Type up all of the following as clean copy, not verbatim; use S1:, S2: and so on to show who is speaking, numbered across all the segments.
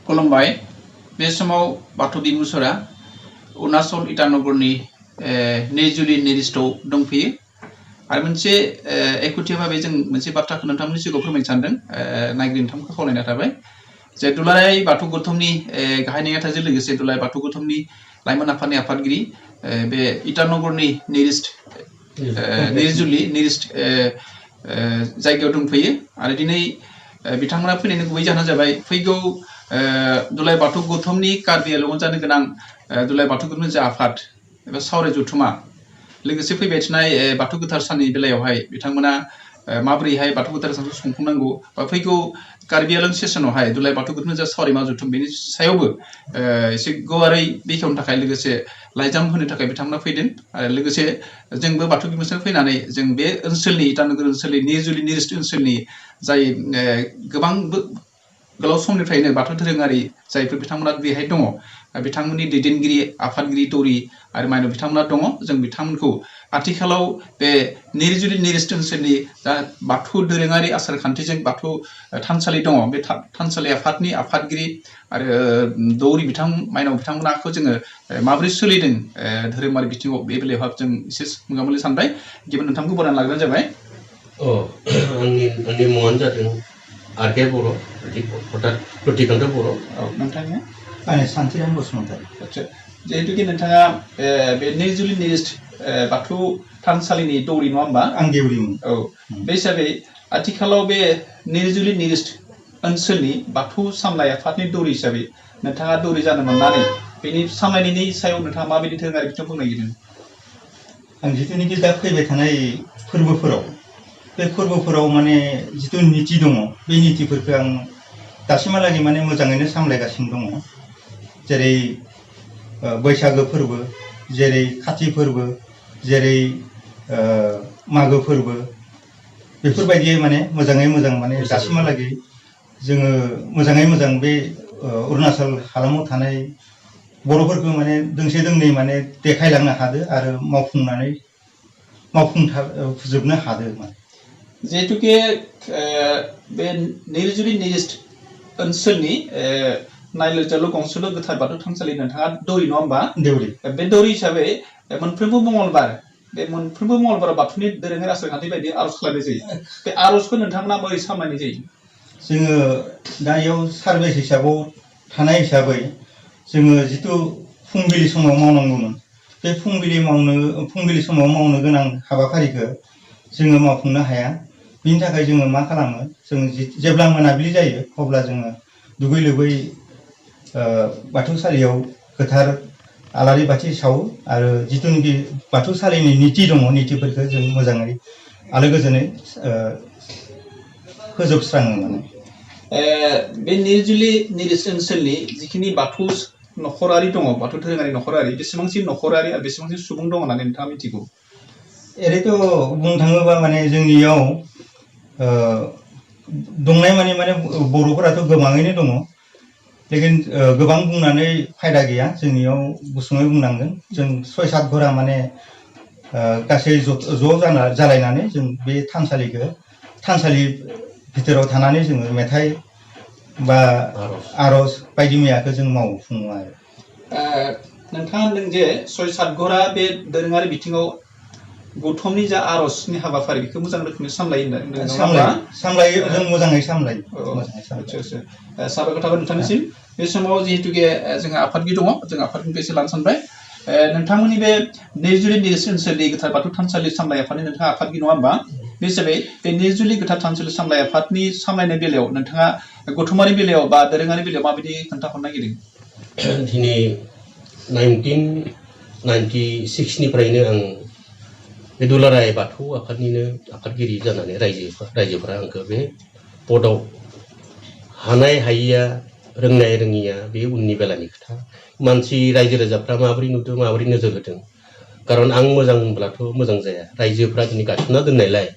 S1: खुलुमबाय बे समाव बाथौ बिमुसुरा अरुणाचल इटानगरनि 2 जुलि निरिस्टआव दंफैयो आरो मोनसे एकुथि भाबै जों मोनसे बाथ्राखौ नोंथांमोननि सिगाङाव फोरमायनो सानदों नायगिरि नोंथांमोनखौ खावलायनाय थाबाय जे दुलाराय बाथौ गौथुमनि गाहाय नेहाथारजों लोगोसे दुलाराय बाथौ गौथुमनि लाइमोन आफादनि आफादगिरि बे इटानगरनि निरिस्ट 2 जुलि निरिस्ट जायगायाव दंफैयो आरो दिनै बिथांमोना फैनायनि गुबै जाहोना जाबाय फैगौ दुलाराय बाथौ गौथुमनि कार्बि आंलंआव जानो गोनां दुलाराय बाथौ गौथुमनि जा आफाद एबा सावराय जथुमा लोगोसे फैबाय थानाय बाथौ गोथार साननि बेलायावहाय बिथांमोना माबोरैहाय बाथौ गोथार सानखौ खुंफुंनांगौ बा फैगौ कार्बि आंलं सेसनावहाय दुलाराय बाथौ गौथुमनि जा सावरायमा जथुम बेनि सायावबो एसे गुवारै बेखेवनो थाखाय लोगोसे लाइजाम होनो थाखाय बिथांमोना फैदों आरो लोगोसे जोंबो बाथौ बिमुसुरा फैनानै जों बे ओनसोलनि इटानगर ओनसोलनि 2 जुलि निरिस्ट ओनसोलनि जाय गोबां गोलाव समनिफ्रायनो बाथौ धोरोङारि जायफोर बिथांमोना बेहाय दङ बिथांमोननि दैदेनगिरि आफादगिरि दौरि आरो माइनाव बिथांमोना दङ जों बिथांमोनखौ आथिखालाव बे 2 जुलि निरिस्ट ओनसोलनि जा बाथौ दोरोङारि आसार खान्थिजों बाथौ थानसालि दङ बे थानसालि आफादनि आफादगिरि आरो दौरि माइनाव बिथांमोनाखौ जोङो माबोरै सोलिदों धोरोमारि बिथिङाव बे बेलायावहाय जों एसे मोगा-मोगि सानबाय गिबियाव नोंथांखौ बरायना लाग्रोनाय जाबाय
S2: आंनि मुङानो जादों आरके बर' प्रतिकान्त बर'
S1: नोंथांनिया
S3: आंनि सानथिराम बसुमतारी
S1: जिहेतुकि नोंथाङा बे 2 जुलि निरिस्ट बाथौ थानसालिनि दौरि नङा होमबा
S3: आं देउरिमोन
S1: औ बे हिसाबै आथिखालाव बे 2 जुलि निरिस्ट ओनसोलनि बाथौ सामलाय आफादनि दौरि हिसाबै नोंथाङा दौरि जानो मोननानै बेनि सामलायनायनि सायाव नोंथाङा माबायदि धोरोङारि बिथिङाव बुंनो नागिरदों
S3: आं जिथुनिखि दा फैबाय थानाय फोरबोफोराव माने जिथु नीति दङ बे नीतिफोरखौ आं दासिमहालागै माने मोजाङैनो सामलायगासिनो दङ जेरै बैसागो फोरबो जेरै खाथि फोरबो जेरै मागो फोरबो बेफोरबायदि माने मोजाङै मोजां माने दासिमहालागै जोङो मोजाङै मोजां बे अरुणाचल हालामाव थानाय बर'फोरखौ माने दोंसे दोंनै माने देखायलांनो हादो आरो मावफुंजोबनो हादो माने
S1: जिहेतुके बे 2 जुलि निरिस्ट ओनसोलनि नायलोजाल' गंसेल' गोथार बाथौ थानसालि नोंथाङा दौरि नङा होमबा
S3: देउरि
S1: बे दौरि हिसाबै मोनफ्रोमबो मंगलबाराव बाथौनि दोरोङारि आसार खान्थि बायदि आर'ज खालामनाय जायो बे आर'जखौ नोंथांमोना बोरै सामलायनाय जायो
S3: जोङो दा इयाव सार्भिस हिसाबाव थानाय हिसाबै जोङो जिथु फुंबिलि समाव मावनांगौमोन बे फुंबिलि समाव मावनो गोनां हाबाफारिखौ जोङो मावफुंनो हाया बिनि थाखाय जोङो मा खालामो जों जेब्ला मोनाबिलि जायो अब्ला जोङो दुगै लोबै बाथौसालियाव गोथार आलारि बाथि सावो आरो जिथुनिखि बाथौसालिनि नीति दङ नीतिफोरखौ जों मोजाङै आलो गोजोनै फोजोबस्राङो माने
S1: बे 2 जुलि निरिस्ट ओनसोलनि जिखिनि बाथौ नखरारि दङ बाथौ धोरोङारि नखरारि बेसेबांसि नखरारि आरो बेसेबांसि सुबुं दङ होननानै नोंथाङा मिथिगौ
S3: ओरैथ' बुंनो थाङोबा माने जोंनियाव दंनाय माने बर'फोराथ' गोबाङैनो दङ लेकिन गोबां बुंनानै फायदा गैया जोंनियाव गुसुङै बुंनांगोन जों 6-7 घरा माने गासै ज' जालायनानै जों बे थानसालि भितराव थानानै जोङो मेथाइ बा आर'ज बायदि मैयाखौ जों मावफुङो आरो
S1: नोंथाङा होनदों जे 6-7 घरा बे दोरोङारि बिथिङाव गौथुमनि जा आर'जनि हाबाफारि बेखौ मोजां रोखोमै
S3: सामलायो जों मोजाङै सामलायो
S1: साबायखर थाबाय नोंथांनिसिम बे समाव जिहेतुके जोंहा आफादगिरि दङ जों आफादगिरिखौ एसे लानो सानबाय नोंथांमोननि बे 2 जुलि निरिस्ट ओनसोलनि गोथार बाथौ थानसालि सामलाय आफादनि नोंथाङा आफादगिरि नङा होमबा बे हिसाबै बे 2 जुलि गोथार थानसालि सामलाय आफादनि सामलायनाय बेलायाव नोंथाङा गौथुमारि बेलायाव बा दोरोङारि बेलायाव माबायदि खोन्थाहरनो नागिरदों
S2: दिनै 1996 निफ्रायनो आं बे दुलाराय बाथौ आफादनिनो आफादगिरि जानानै रायजोफोरा आंखौ बे पदआव हानाय हायिया रोंनाय रोङिया बे उननि बेलानि खोथा मानसि रायजो राजाफ्रा माबोरै नुदों माबोरै नोजोर होदों खारन आं मोजां मोनब्लाथ' मोजां जाया रायजोफ्रा दिनै गायसनना दोननायलाय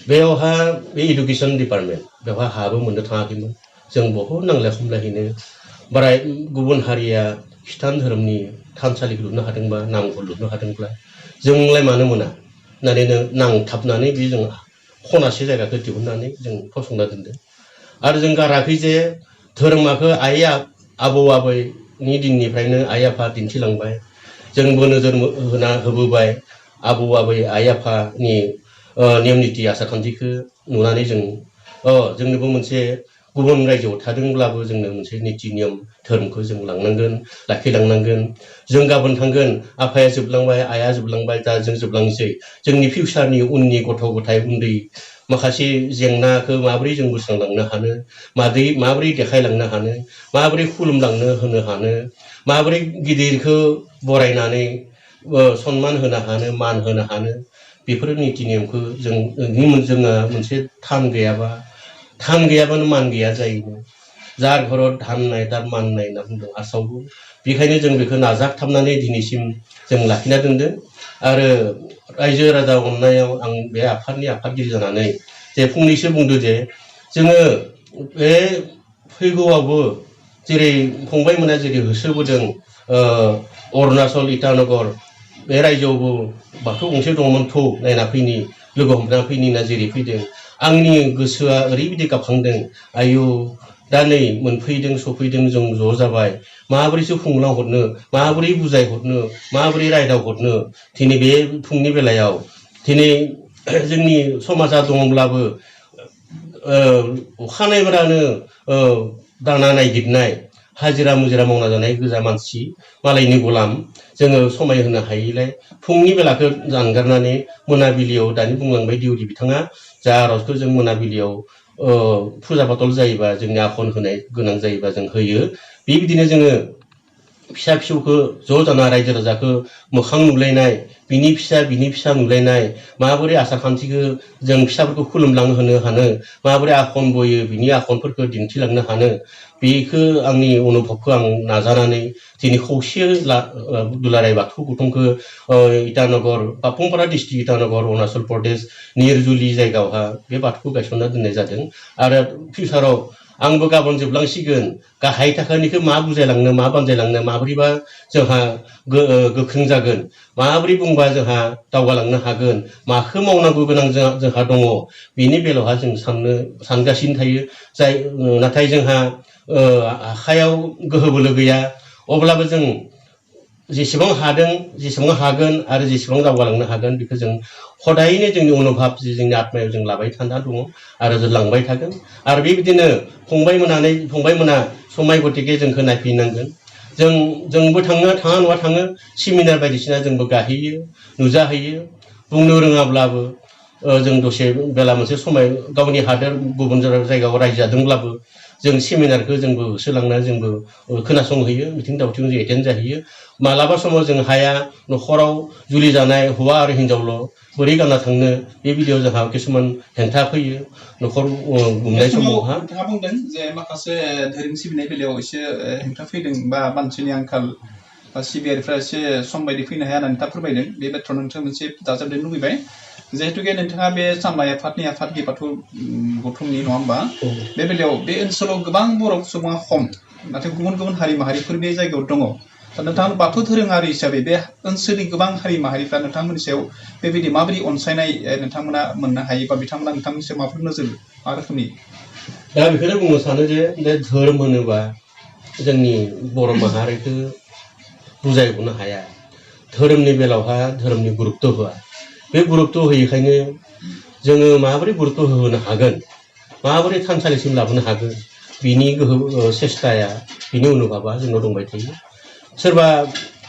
S2: बेयावहा बे इडुकेसन डिपार्टमेन्ट बेवहा हाबो मोननो थाङाखैमोन जों बहुद नांलाय खमलायहैनो बाराय गुबुन हारिया खृष्टान धोरोमनि थानसालिखौ लुनो हादोंबा नामखौ लुनो हादोंब्ला जोंलाय मानो मोना होननानै नांथाबनानै बे जों खनासे जायगाखौ दिहुननानै जों फसंना दोनदों आरो जों गाराखै जे धोरोमाखौ आबौ आबैनि दिननिफ्रायनो आइ आफा दिन्थिलांबाय जोंबो नोजोर होबोबाय आबौ आबै आइ आफानि नियम निति आसार खान्थिखौ नुनानै जोंनोबो मोनसे गुबुन रायजोआव थादोंब्लाबो जोंनो मोनसे निति नियम धोरोमखौ जों लांनांगोन लाखिलांनांगोन जों गाबोन थांगोन आफाया जोबलांबाय आइया जोबलांबाय दा जों जोबलांसै जोंनि फिउचारनि उननि गथ' गथाय उन्दै माखासे जेंनाखौ माबोरै जों बोस्रांलांनो हानो माबोरै देखायलांनो हानो माबोरै खुलुमलांनो होनो हानो माबोरै गिदिरखौ बरायनानै सन्मान होनो हानो मान होनो हानो बेफोर निति नियमखौ जोंहा मोनसे थान गैयाबानो मान गैया जायो जार घराव धान नाय तार मान नाय होनना बुंदों आसावबो बेखायनो जों बेखौ नाजाथाबनानै दिनैसिम जों लाखिना दोनदों आरो रायजो राजा अननायाव आं बे आफादगिरि जानानै जे फंनैसो बुंदो जे जोङो बे फैगौआवबो जेरै फंबायमोना जेरै होसोबोदों अरुणाचल इटानगर बे रायजोआवबो बाथौ गंसे दंमोन थौ नायना फैनि लोगो हमना फैनि ना जेरै फैदों आंनि गोसोआ ओरैबायदि गाबखांदों आयु दा नै मोनफैदों सफैदों जों ज' जाबाय माबोरैसो खुंलांहरनो माबोरै बुजायहरनो माबोरै रायदावहरनो दिनै बे फुंनि बेलायाव दिनै जोंनि समाजा दङब्लाबो अखानायब्लानो दाना नायगिरनाय हाजिरा मुजिरा मावना जानाय गोजा मानसि मालायनि गलाम जोङो समाय होनो हायैलाय फुंनि बेलाखौ जानगारनानै मोनाबिलियाव दानि बुंलांबाय दिउरि बिथाङा जा आरजखौ जों मोनाबिलियाव फुजा फाथल जायोबा जोंनि आखन होनाय गोनां जायोबा जों होयो बेबायदिनो जोङो फिसा फिसौखौ ज' जाना रायजो राजाखौ मोखां नुलायनाय बिनि फिसा नुलायनाय माबोरै आसार खान्थिखौ जों फिसाफोरखौ खुलुमलांहोनो हानो माबोरै आखन बोयो बिनि आखनफोरखौ दिन्थिलांनो हानो बेखौ आंनि अनुभबखौ आं नाजानानै दिनै खौसे दुलाराय बाथौ गौथुमखौ इटानगर पापुमपारा डिस्ट्रिक्ट इटानगर अरुणाचल प्रदेश निरजुलि जायगायावहा बे बाथौखौ गायसनना दोननाय जादों आरो फिउचाराव आंबो गाबोन जोबलांसिगोन गाहाय थाखोनिखौ मा बुजायलांनो मा बानजायलांनो माबोरैबा जोंहा गोख्रों जागोन माबोरै बुंबा जोंहा दावगालांनो हागोन माखौ मावनांगौ गोनां जोंहा दङ बेनि बेलायावहा जों सानगासिनो थायो नाथाय जोंहा आखायाव गोहो बोलो गैया अब्लाबो जों जेसेबां हादों जेसेबां हागोन आरो जेसेबां दावगालांनो हागोन बेखौ जों हदायैनो जोंनि अनुभब जोंनि आत्मायाव जों लाबाय थाना दङ आरो जों लांबाय थागोन आरो बेबायदिनो फंबायमोना समाय गतिके जोंखौ नायफिननांगोन जोंबो थाङा नङा थाङो सेमिनार बायदिसिना जोंबो गाहैयो नुजाहैयो बुंनो रोङाब्लाबो जों दसे बेला मोनसे समाय गावनि हादोर गुबुन जायगायाव रायजो जादोंब्लाबो जों सेमिनारखौ जोंबो होसोलांना जोंबो खोनासंहैयो मिथिं दावथिं जों एटेन्ड जाहैयो मालाबा समाव जों हाया न'खराव जुलि जानाय हौवा आरो हिनजावल' बोरै गानना थांनो बे बिदियाव जोंहा किसुमान हेंथा फैयो न'खर गुमनाय समावहा
S1: नोंथाङा बुंदों जे माखासे धोरोम सिबिनाय बेलायाव एसे हेंथा फैदों बा मानसिनि आंखाल बा सिबियारिफ्रा एसे सम बायदि फैनो हाया होननानै नोंथाङा फोरमायदों बे बाथ्रायाव नोंथाङा मोनसे दाजाबदेरनो लुबैबाय जिहेतुके नोंथाङा बे सानबाय आफादगिरि बाथौ गौथुमनि नङा होमबा बे बेलायाव बे ओनसोलाव गोबां बर' सुबुङा खम नाथाय गुबुन गुबुन हारि माहारिफोर बे जायगायाव दङ दा नोंथाङा बाथौ धोरोङारि हिसाबै बे ओनसोलनि गोबां हारि माहारिफ्रा नोंथांमोननि सायाव बेबायदि माबोरै अनसायनाय नोंथांमोना मोननो हायो बा बिथांमोना नोंथांनि सायाव माबाफोर नोजोर मा रोखोमनि
S2: दा बेखौनो बुंनो सानो जे धोरोम होनोबा जोंनि बर' माहारिखौ बुजायगनो हाया धोरोमनि बेलायावहा धोरोमनि गुरुत्व होआ बे गुरुत्व होयैखायनो जोङो माबोरै गुरुत्व होनो हागोन माबोरै थानसालिसिम लाबोनो हागोन बिनि गोहो सेस्ताया बिनि अनुभबा जोंनाव दंबाय थायो सोरबा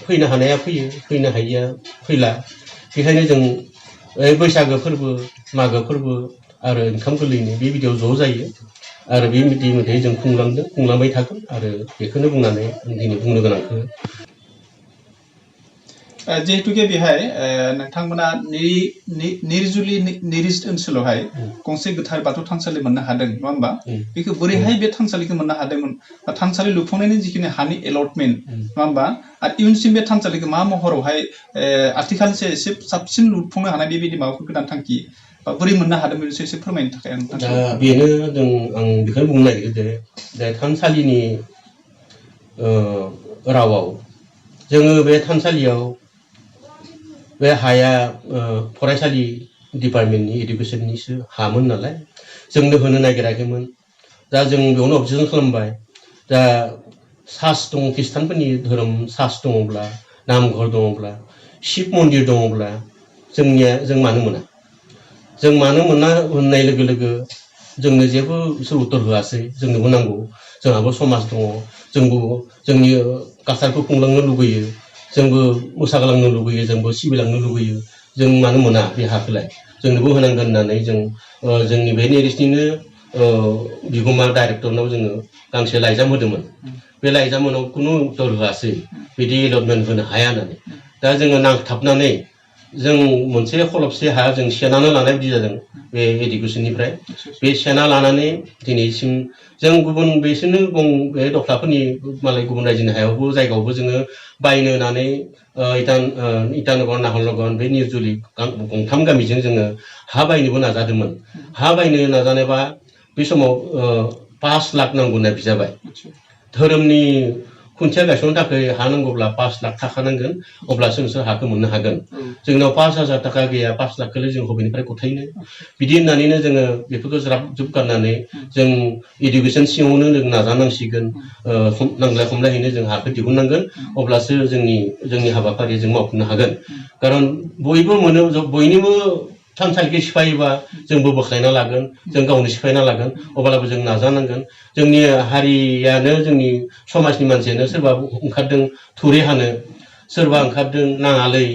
S2: फैनो हानाया फैयो फैनो हायिया फैला बेखायनो जों बैसागो फोरबो मागो फोरबो आरो ओंखाम गोरलैनि बे बिदियाव ज' जायो आरो बे मथे जों खुंलांबाय थागोन आरो बेखौनो बुंनानै दिनै बुंनो गोनांखौ
S1: जिहेतुके बेहाय नोंथांमोना निरजुलि निरिज ओनसोलावहाय गंसे गोथार बाथौ थानसालि मोननो हादों नङा होमबा बेखौ बोरैहाय बे थानसालिखौ मोननो हादोंमोन थानसालि लुफुंनायनि जिखिनि हानि एलटमेन्ट नङा होमबा आरो इयुनसिम बे थानसालिखौ मा महरावहाय आथिखालसे एसे साबसिन लुफुंनो हानाय बेबायदि माबाफोर गोदान थांखि बा बोरै मोननो हादों बेखौ एसे फोरमायनो थाखाय आं
S2: बेनो आं बेखौनो बुंनो नागिरो जे थानसालिनि रावाव जोङो बे थानसालियाव बे हाया फरायसालि डिपार्टमेन्टनि एडुकेसननिसो हामोन नालाय जोंनो होनो नागिराखैमोन दा जों बेयावनो अबजेक्सन खालामबाय दा सास दं खृष्टानफोरनि धोरोम सास दङब्ला नामघर दङब्ला शिब मन्दिर दङब्ला जों मानो मोना जों मानो मोना होननाय लोगो लोगो जोंनो जेबो बिसोर उत्तर होआसै जोंनोबो नांगौ जोंहाबो समाज दङ जोंबो जोंनि कालचारखौ खुंलांनो लुगैयो जोंबो मोसागालांनो लुगैयो जोंबो सिबिलांनो लुगैयो जों मानो मोना बे हाखौलाय जोंनोबो होनांगोन होननानै जों जोंनि बे नेरिस्टनिनो बिगुमा डाइरेक्टरनाव जोङो गांसे लाइजाम होदोंमोन बे लाइजामाव खुनु उत्तर होआसै बिदि एलटमेन्ट होनो हाया होननानै दा जोङो नांथाबनानै जों मोनसे खलबसे हा जों सेनानै लानाय बायदि जादों बे एडुकेसननिफ्राय बे सेना लानानै दिनैसिम जों गुबुन बिसोरनो बे दख्लाफोरनि मालाय गुबुन रायजोनि हायावबो जायगायावबो जोङो बायनो होनानै इटानगर नाहरलगन बे निरजुलि गंथाम गामिजों जोङो हा बायनोबो नाजादोंमोन हा बायनो नाजानायबा बे समाव 5 लाख नांगौ होनना बिजाबाय धोरोमनि खुन्थिया गायसननो थाखाय हा नांगौब्ला 5 लाख थाखा नांगोन अब्लासो नोंसोर हाखौ मोननो हागोन जोंनाव 5,000 थाखा गैया 5 लाखखौलाय जों बबेनिफ्राय गथायनो बिदि होननानैनो जोङो बेफोरखौ ज्राब जुब गारनानै जों इडुकेसन सिङावनो जों नाजानांसिगोन नांलाय खमलायहैनो जों हाखौ दिहुननांगोन अब्लासो जोंनि हाबाफारिया जों मावफुंनो हागोन खारन बयबो मोनो बयनिबो थानसालिखौ सिफायोबा जोंबो बोख्लायना लागोन जों गावनो सिफायना लागोन अब्लाबो जों नाजानांगोन जोंनि हारियानो जोंनि समाजनि मानसियानो सोरबा ओंखारदों थुरि हानो सोरबा ओंखारदों नाङालै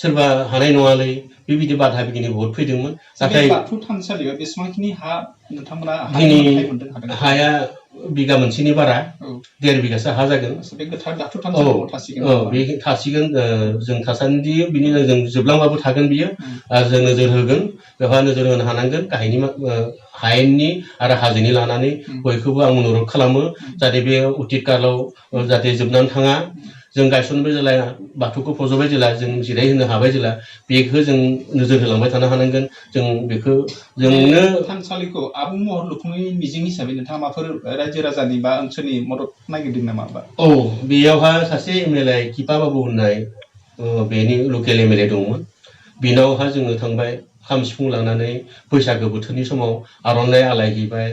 S2: सोरबा हानाय नङालै बेबायदि बाधा बिगिनि बहुत फैदोंमोन नाथाय
S1: बाथौ थानसालियाव बेसेबांखिनि हा नोंथांमोना
S2: हाया बिगा मोनसेनि बारा 1.5 बिगासो हा जागोन
S1: बे गोथार बाथौ थानसालियाव थासिगोन
S2: बे थासिगोन जों थासान्दि बिनि जों जोबलांबाबो थागोन बियो जों नोजोर होगोन बेवहाय नोजोर होनो हानांगोन गाहायनि हायेननि आरो हाजोनि लानानै बयखौबो आं अनुरोध खालामो जाहाथे बे उटित कालाव जाहाथे जोबनानै थाङा जों गायसनबाय जेला बाथौखौ फज'बाय जेला जों जिरायहोनो हाबाय जेला बेखौ जों नोजोर होलांबाय थानो हानांगोन जों बेखौ जोंनो
S1: थानसालिखौ आबुं महर लुफुंनायनि मिजिं हिसाबै नोंथाङा माबाफोर रायजो राजानि बा ओनसोलनि मदद नागिरदों नामा
S2: बेयावहा सासे एमएलए किपा बाबु होननाय बेनि लकेल एमएलए दंमोन बिनावहा जोङो थांबाय खाम सिफुं लानानै बैसागो बोथोरनि समाव आर'नाइ आलायहैबाय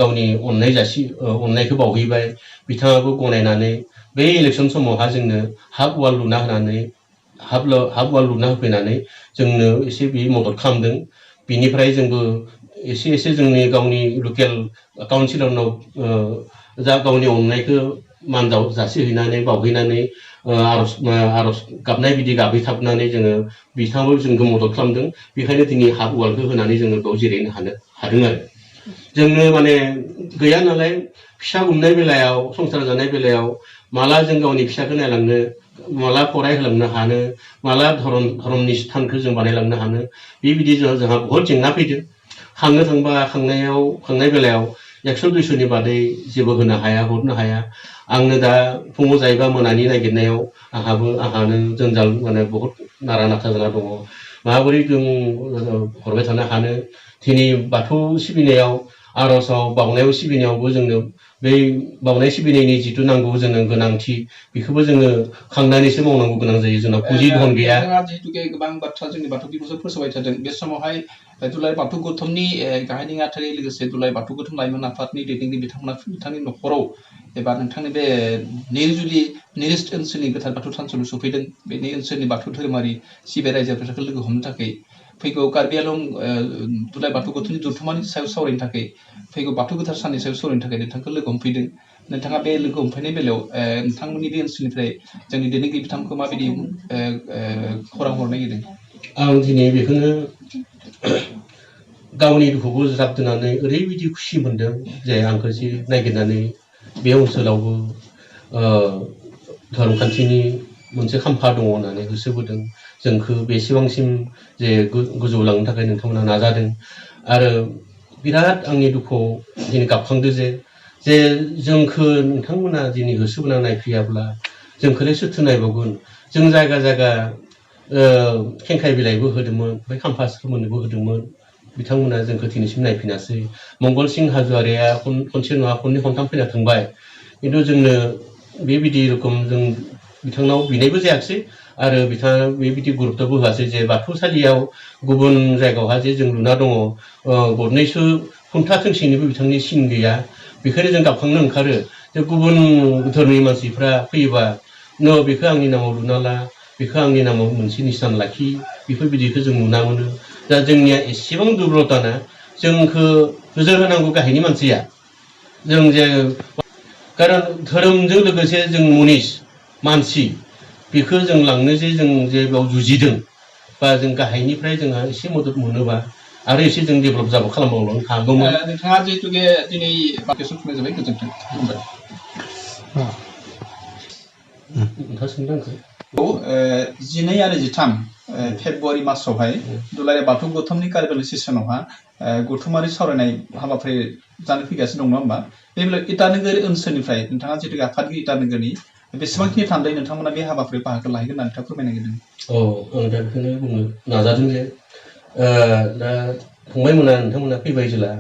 S2: गावनि अननायखौ बावहैबाय बिथाङाबो गनायनानै बे इलेक्सन समावहा जोंनो हाफ वाल लुना होनानै हाफ वाल लुना होफैनानै जोंनो एसे बे मदद खालामदों बिनिफ्राय जोंबो एसे जोंनि गावनि लकेल काउन्सिलरनाव जा गावनि अननायखौ मानदाव जासिहैनानै बावहैनानै आर'ज गाबनाय बिदि गाबहैथाबनानै जोङो बिथाङाबो जोंखौ मदद खालामदों बेखायनो दिनै हाफ वालखौ होनानै जोङो बेयाव जिरायनो हादों आरो जोंनो माने गैया नालाय फिसा उन्नाय बेलायाव संसार जानाय बेलायाव माला जों गावनि फिसाखौ नायलांनो माला फरायहोलांनो हानो माला धर्मनि स्थानखौ जों बानायलांनो हानो बेबायदि जोंहा बहुत जेंना फैदों खांनो थांबा खांनाय बेलायाव 100-200नि बादै जेबो होनो हाया हरनो हाया आंनो दा फुङाव जायोबा मोनानि नागिरनायाव आंहानो जन्जाल माने बहुत नारा नाथा जाना दङ माबोरै जों हरबाय थानो हानो दिनै बाथौ सिबिनायाव आर'जआव बावनायाव सिबिनायावबो जोंनो बै बावनाय सिबिनायनि जिथु नांगौ जोंनो गोनांथि बेखौबो जोङो खांनानैसो मावनांगौ गोनां जायो जोंनाव पुंजि धन गैया
S1: जिहेतु गोबां बाथ्रा जोंनि बाथौ बिबुंसार फोसावबाय थादों बे समावहाय दुलाराय बाथौ गौथुमनि गाहाय नेहाथारि लोगोसे दुलाराय बाथौ गौथुम लाइमोन आफादनि दैदेनगिरि बिथांनि न'खराव एबा नोंथांनि बे निरजुलि निरिस्ट ओनसोलनि गोथार बाथौ थानसालियाव सफैदों बेनि ओनसोलनि बाथौ धोरोमारि सिबियारि रायजोफोरखौ लोगो हमनो थाखाय फैगौ कार्बि आलं दुलाराय बाथौ गौथुमनि जथुम्मानि सायाव सावरायनो थाखाय फैगौ बाथौ गोथार साननि सायाव सावरायनो थाखाय नोंथांखौ लोगो हमफैदों नोंथाङा बे लोगो हमफैनाय बेलायाव नोंथांमोननि बे ओनसोलनिफ्राय जोंनि दैदेनगिरि बिथांखौ माबायदि खौरां हरनो नागिरदों
S2: आं दिनै बेखौनो गावनि दुखुखौ ज्राब दोननानै ओरैबायदि खुसि मोन्दों जे आंखौ जि नागिरनानै बे ओनसोलावबो धोरोमखान्थिनि मोनसे खाम्फा दङ होननानै होसोबोदों जोंखौ बेसेबांसिम जे गोजौआव लांनो थाखाय नोंथांमोना नाजादों आरो बिराद आंनि दुखुआव दिनै गाबखांदों जे जोंखौ नोंथांमोना दिनै होसोबोना नायफैयाब्ला जोंखौलाय सोरथो नायबावगोन जों जायगा खेंखाय बिलाइबो होदोंमोन बै खाम्फा सोमोन्दोबो होदोंमोन बिथांमोना जोंखौ दिनैसिम नायफैनासै मंगल सिं हाज'वारिया खनसे नङा खननै खनथाम फैना थांबाय खिन्थु जोंनो बेबायदि रोखोम जों बिथांनाव बिनायबो जायाखिसै आरो बिथाङा बेबायदि गुरुत्तबो होआसै जे बाथौसालियाव गुबुन जायगायावहा जे जों लुना दङ गरनैसो खुन्था थोंसेनिबो बिथांनि सिन गैया बेखायनो जों गाबखांनो ओंखारो जे गुबुन धोरोमनि मानसिफ्रा फैयोबा न' बेखौ आंनि नामाव लुना ला बेखौ आंनि नामाव मोनसे निसान लाखि बेफोरबायदिखौ जों नुना मोनो दा जोंनिया एसेबां दुरबलताना जोंखौ नोजोर होनांगौ गाहायनि मानसिया जों जे खारन धोरोमजों लोगोसे जों मनिस मानसि बेखौ जों लांनो जे जों जे बेयाव जुजिदों बा जों गाहायनिफ्राय जोंहा एसे मदद मोनोबा आरो एसे जों डेभेलप जाबो खालामबावनो हागौमोन
S1: नोंथाङा जिहेतुके दिनै बाथौ सुखुनाय जाबाय गोजोन्थों
S2: नोंथाङा सोंदों आंखौ
S1: 12 आरो 13 फेब्रुवारि मासावहाय दुलाराय बाथौ गौथुमनि कार्यालय सेसनावहा गौथुमारि सावरायनाय हाबाफारि जानो फैगासिनो दं नङा होमबा बे बेलायाव इटानगर ओनसोलनिफ्राय नोंथाङा जिहेतु आफादगिरि इटानगरनि बेसेबांखिनि थान्दै नोंथांमोना बे हाबाफारियाव बाहागो लाहैगोन होनना नोंथाङा फोरमायनो नागिरदों
S2: आं दा बेखौनो बुंनो नाजादों जे दा फंबायमोना नोंथांमोना फैबाय जेला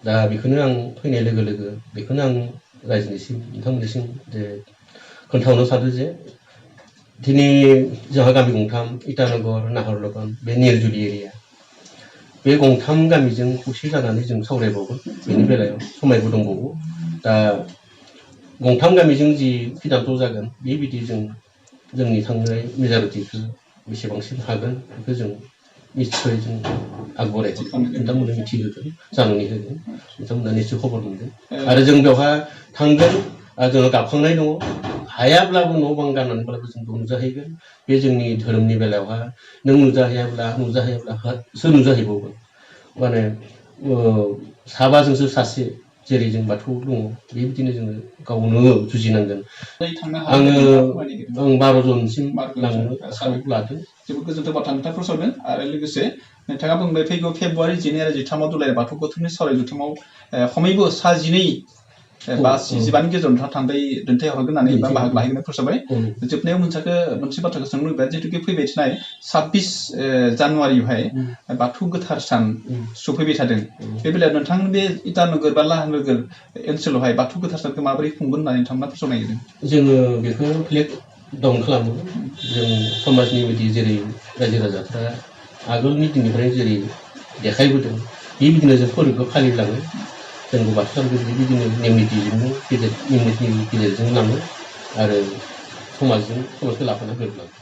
S2: दा बेखौनो आं फैनाय लोगो लोगो बेखौनो आं रायजोनिसिम नोंथांमोननिसिम जे खोन्थाहरनो सानदों जे दिनै जोंहा गामि गंथाम इटानगर नाहरलगन बे निरजुलि एरिया बे गंथाम गामिजों खौसे जानानै जों सावरायबावगोन बेनि बेलायाव समायबो दंबावो दा गंथाम गामिजों जि सिदान्थ जागोन बेबायदि जों जोंनि थांनाय मेजरिटिखौ बेसेबांसिम हागोन बेखौ जों निश्चय जों आगबरायगोन नोंथांमोननो मिथिहोगोन जानानै होगोन नोंथांमोना निश्चय खबर मोनगोन आरो जों बेवहा थांगोन जोङो गाबखांनाय दङ हायाब्लाबो न' बां गारनानैब्लाबो जों नुजाहैगोन बे जोंनि धोरोमनि बेलायावहा नों नुजाहैयाब्ला सोर नुजाहैबावगोन माने साबाजोंसो सासे जेरै जों बाथौ दङ बेबायदिनो जोङो गावनो जुजिनांगोन आं 12 जनसिम लांनो आखायाव लादों
S1: जोबोद गोजोनथाव बाथ्रा नोंथाङा फोसावदों आरो लोगोसे नोंथाङा बुंबाय फैगौ फेब्रुवारि 12 आरो 13 दुलाराय बाथौ गौथुमनि सावराय जथुमाव खमैबो 12 बा 15 नि गेजेराव नोंथाङा थान्दै दैथायहरगोन होननानै बा बाहागो लाहैगोन फोसावबाय जोबनायाव मोनसे बाथ्राखौ सोंनो लुबैबाय जिहेतुके फैबाय थानाय 26 जानुवारियावहाय बाथौ गोथार सान सफैबाय थादों बे बेलायाव नोंथांनि बे इटानगर बा लाहानगर ओनसोलावहाय बाथौ गोथार सानखौ माबोरै खुंगोन होननानै नोंथांमोना फोसावनो नागिरदों
S2: जोङो बेखौ फ्लेग डाउन खालामो जों समाजनि बायदि जेरै रायजो राजाफ्रा आगोलनि दिननिफ्राय जेरै देखायबोदों बेबायदिनो जों फोरबोखौ फालिलाङो जोंबो बाथौ सानखौ बेबायदिनो नेम नितिजोंनो गेजेरजों लाङो आरो समाजखौ लाफाना गोरोबलाङो